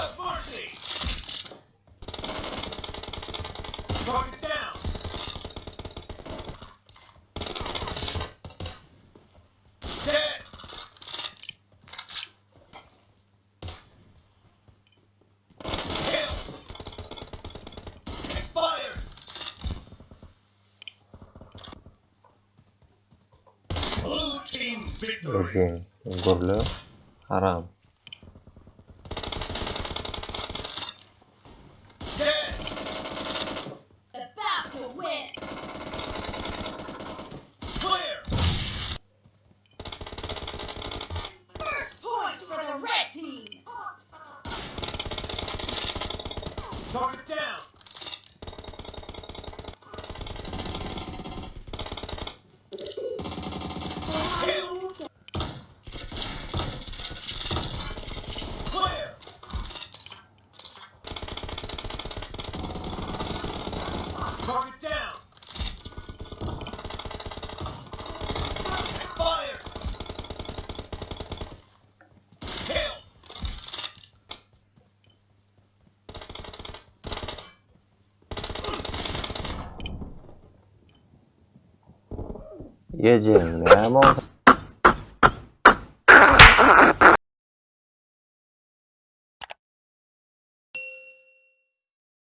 No mercy. Target down. Dead. Kill. Expired. Blue team victory. Özüň gürle haram. Dead. About to win. Clear. First point for the red team. Target down. Kill. Clear. Target down. Expired. Kill. Ýejeň näme oldu?